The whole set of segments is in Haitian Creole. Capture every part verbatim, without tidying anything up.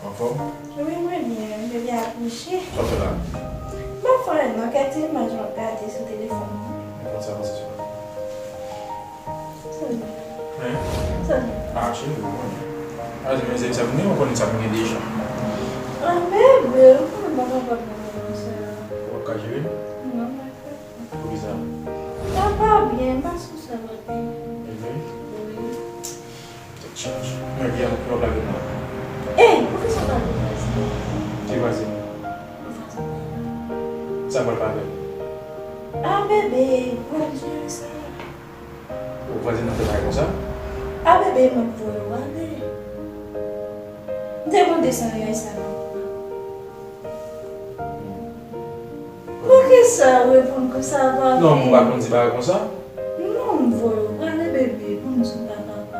Anfòm? Wi, mwen byen. Bebe a kouche. Sa w fè la? M ap fè nan kèk ti imaj m ap gade sou telefòn mwen. E konsa, konsa, se pa. Sòl. Hein? Sòl. Ah, cheri, ou konnen. A, se men se sa m gen, ou konnen sa m gen deja. Ah, bebe, ou konnen mwen pa kapab nan konsa. Ou p ap ka jere? Non, mwen pa kapab. Poukisa? Sa pa byen, m pa sou sa, papi. Evre? Wi. Tèt chaje. Men byen, ou p ap lage mwen. Ey, poukisa w pa di vwazin? Ki vwazin? Vwazin. Sa m pral fè avè l? Ah, bebe, ou pral jere sa. Ou vwazin nan fè bagay konsa? A bebe, mwen voye w ale. M te mande san riyay sa nan. Poukisa w reponn konsa, papi? Non, mwen pa konn di bagay konsa. Non, m voye w ale, bebe, pou m di w pa papa.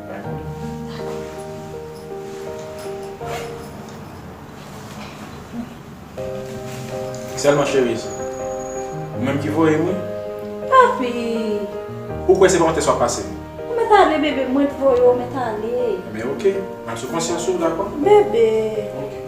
Dakò. Sèlman cheri, se ou menm ki voye m, wi. Papi. Ou kwè se pa yon tès w ap pase? Ou mèt ale, bebe, mwen k voye w, ou mèt ale. Ebyen, oke. Al sou konsyans ou, dakò? Bebe. Oke.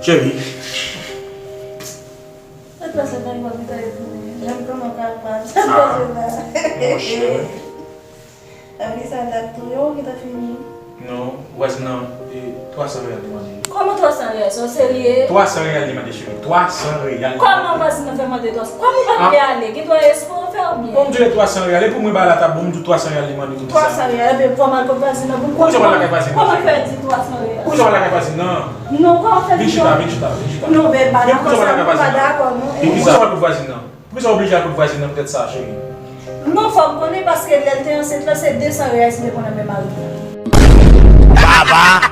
Cheri. Sa t pase nan mwen ki ta retounen. Jan kòman w kapab? Sa t pase la? Monchè. Epi sa dat tou yo ki ta fini? Non, vwazin nan, e, twa san reyal li mande. Kòman twa san reyal? Sa w serye? Twa san reyal li mande, cheri. Twa san reyal li mande. Kòman vwazin nan fè mande twa san? Kòman w pa vle ale? Gen dwa espwa w fè oubyen? Bon, m di w twa san reyal. E pou mwen ba la tab, bon, m di w twa san reyal li mande pou di sa. Twa san reyal, ebyen, kòman l kont vwazin nan pou m konn kòman l fè di twa san reyal? Poukisa w pa lakay vwazin nan? Non, kòman fè di twa san? Vin chita, vin chita, vin chita. Non, bebe, pa dakò sa, non, pa dakò, non. Poukisa w pa lakay vwazin nan? Poukisa w oblije al kot vwazin nan poutèt sa, cheri? Non, fò m konnen, paske lè l te ansent la, se de san reyal li te pran nan men mari l. Baba!